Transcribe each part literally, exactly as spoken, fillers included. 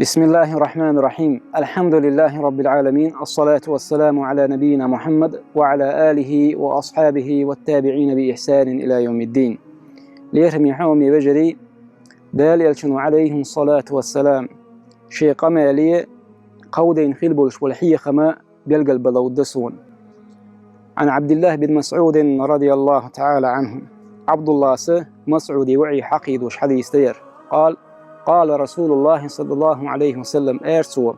بسم الله الرحمن الرحيم. الحمد لله رب العالمين. الصلاة والسلام على نبينا محمد وعلى آله وأصحابه والتابعين بإحسان إلى يوم الدين. Лераме хьоме вежарий, Дала элчано, алейхи салату вассалам, шен къамеле кховдайна хила болуш болу хьехама белгалбалур ду суна. عن عبد الله بن مسعود رضي الله تعالى عنه. Абдуллас Масъуде ваӀий хьакхийдош хьадис ду хӀара. قال: قال رسول الله صلى الله عليه وسلم, аьлла цо,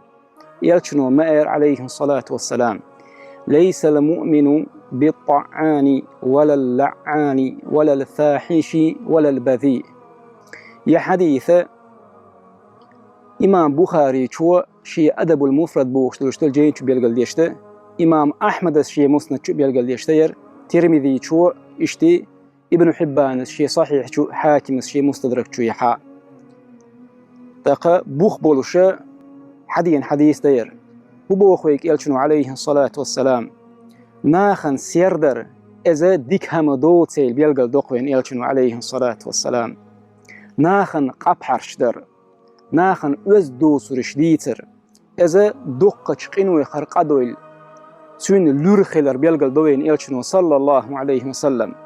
элчано ма аьлла, алейхи салату вассалам: ليس المؤمن بالطعان ولا اللعان ولا الفاحش ولا البذيء. Я хьадис имам Бухаричо шен Адабул Муфрад бохуш долуш долу жайна чу белгалдеш ду, имам Ахьмадас шен Муснад чу белгалдеш ду хӀара, Тирмизичо, иштта Ибн Хьиббанас шен Сахьихь чу, Хьакимас шен Мустадрак чу яхьа. ТӀаккха бух болуша хьадийна хьадис ду хӀара. ХӀун боху вайга элчано, алейхи салату вассалам? Нахана сердар, иза дика хӀума доцийла белгалдокху вайна элчано, алейхи салату вассалам. Нахана къапхьарш дар, нахана оьзда доцурш дийцар, иза дуккхачу къинойх къа дойла, цуьнан луьра хилар белгалдо вайна элчано, саллаллаху алейхи ва саллам.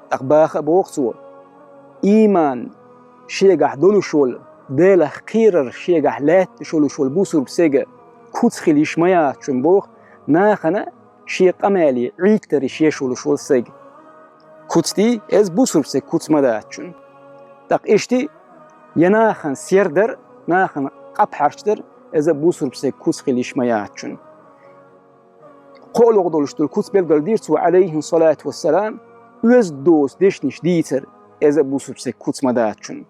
ТӀаккха баха а боху цо: ийман шегахь долуш волу, Делах кхерар шегахь лаьтташ волуш волу бусурба стеган куц хила йиш ма яц шуна боху, нахана шен къамеле Ӏиттарш еш волуш волу стаг. Куц дий, иза бусурба стеган куц ма дац шуна. ТӀаккха иштта, я нахана сердар, нахана къапхьарш дар, иза бусурба стеган куц хила йиш ма яц шуна. КхоалгӀа долуш долу куц белгалдира цо, алейхи салату вассалам, оьзда доцу дешнаш дийцар, иза бусурба стеган куц ма дац шуна.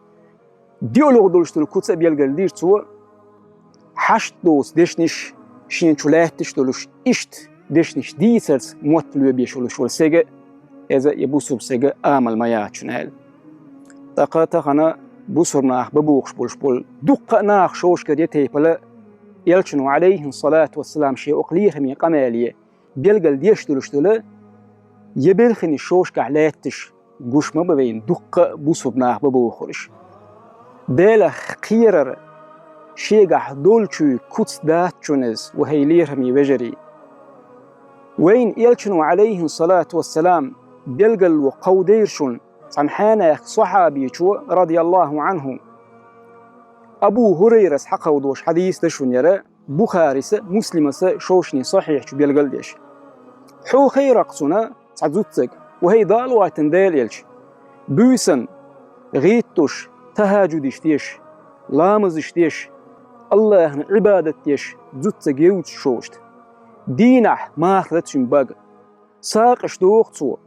ДиълагӀа долуш долу куц а белгалдира цо, хьашт доцу дешнаш шен чу лаьтташ долуш, иштта дешнаш дийцарца мотт лоьбеш волуш волу стеган, иза и бусурба стеган амал ма яц шуна аьлла. ТӀаккха тахана бусурба нах бан бохуш болуш болу дуккха а нах шовшкара я тайпала, элчано, алейхи салату вассалам, шен окху лераме къамеле белгалдеш долуш долу, я белхинаш шовшкахь лаьтташ гуш ма бан вайна дуккха а бусурба нах бан бохурш. Делах кхерар шегахь долчуьнан куц дац шуна иза, ва хӀай лераме вежарий. Вайна элчано, алейхи салату вассалам, белгалло кховдийра шуна цхьана хьенехан сахьабичо, радияллаху анхӀу. Абу ХӀурайрас хьакховдош хьадис ду шуна хӀара, Бухарис а, Муслимас а шовшний Сахьихь чу белгалдеш. Хьо хайракх цунна цхьа зуццаг, ва хӀай Дала вайтина Делан элча, буьйсан гӀиттуш, тахӀажудаш деш, ламазаш деш, Аллахьна Ӏибадат деш зуццаг евзаш шовшта. Дийнахь марха дан цуьнан бага. СагӀаш доху цо.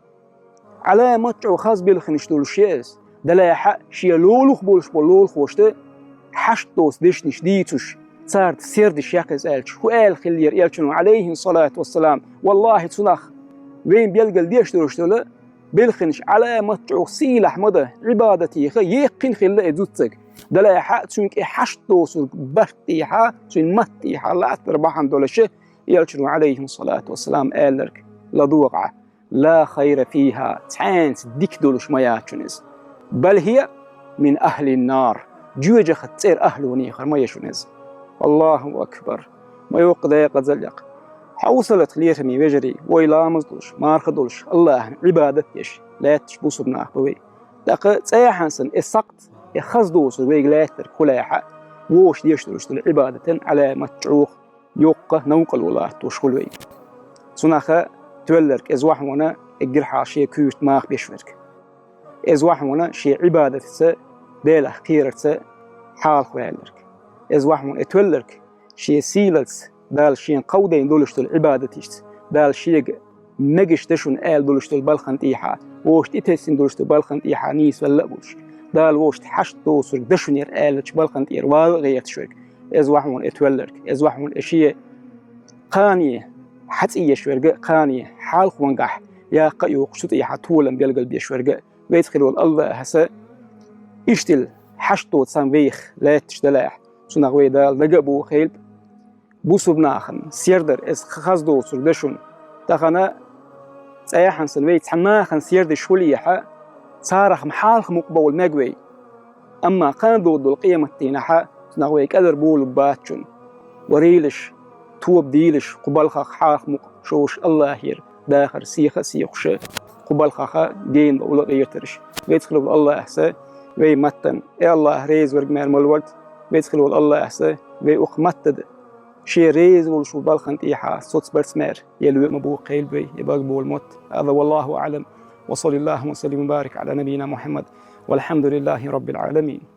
Ӏаламат чӀогӀа хаза белхинаш долуш я иза. Далахьа шен лолух болуш болу лолахошта хьашт доцу дешнаш дийцуш, царца сердаш яккха иза аьлча, хӀун аьлла хиллера элчано, алейхи салату вассалам? Валлахьи, цунах вайна белгалдеш долуш долу белхинаш Ӏаламат чӀогӀа сийлахь ма дан, Ӏибадатеха еккхина хилла и зуццаг. Далахьа цуьнан кӀе хьашт доцург барт тӀехьа, цуьнан матта тӀехьа латтар бахьана долуша, элчано, алейхи салату вассалам, аьлларг ладогӀа: لا خير فيها, цхьаьнца дика долуш ма яц шуна иза. بل هي من أهل النار, жоьжахатин цӀеран ахӀлунехара ма ю шуна иза. Аллаху акбар! Ма йоккха декъазаллех. Хьовсалат, лераме вежарий, вай ламаз долуш, марха долуш, Аллахьна Ӏибадат деш лаьтташ бусурба нах бан вай. ТӀаккха цӀехьана санна и сакхт, и хаза доцург вайга лаьттарг хӀун лаьхьа, вовшах деш долуш долу Ӏибадатан Ӏаламат чӀогӀа йоккха новкъарло латтош хуьлу вай. Цунах тоьлларг иза вахьана, эггара хьалха шен куьйрат маха беш верг. Иза вахьана шен Ӏибадатца, Делах кхерарца хьалха ваьлларг. Иза вахьана и тоьлларг шен сийлалц, Дала шена кховдийна долуш долу Ӏибадатишца, Дала шега мегаш дан шуна аьлла долуш долу балхана тӀехьа, вовшашна тӀетесна долуш долу балхана тӀехьа нийсвелла а волуш, Дала вовшашна хьашт доцург дан шуна хӀара аьллачу балхана тӀера вала а гӀерташ верг. Иза вахьана и тоьлларг, иза вахьана и шен кхане хьацӀиеш верг а, кхане хьалхавангахь яккха а йоккхуш, цу тӀехьа толам белгалбеш верг а, веза хилла волу Аллахьас иштта хьашт доцу цхьана вайх лаьтташ далахь, цунах вай Дала дага а бохийла. Бусурба нахана сердар, иза хаза доцург дан шуна. Тахана цӀехьана санна вай цхьана нахана сердаш хуьлехьа, царах-м хьалха мукъабовла мега вай. Амма кхана догӀу долу къематдийнахьа нах вай кӀалхара болабац шуна. Варийлаш, тоба дийлаш, кху балхах хьалха мукъа шовзткъа Аллахьера дахар сиха а сихуш, кху балхах гена бан ула гӀертараш. Веза хилла волу Аллахьас вай маттана, э, Аллахь реза верг мара мала варг, веза хилла волу Аллахьас вай укх маттана Шен реза волуш волу балхана тӀехьа соцбарца мара, я лоьма боху кхел бей, я бага болу мотт. هذا والله أعلم، وصلى الله وسلم وبارك على نبينا محمد، والحمد لله رب العالمين.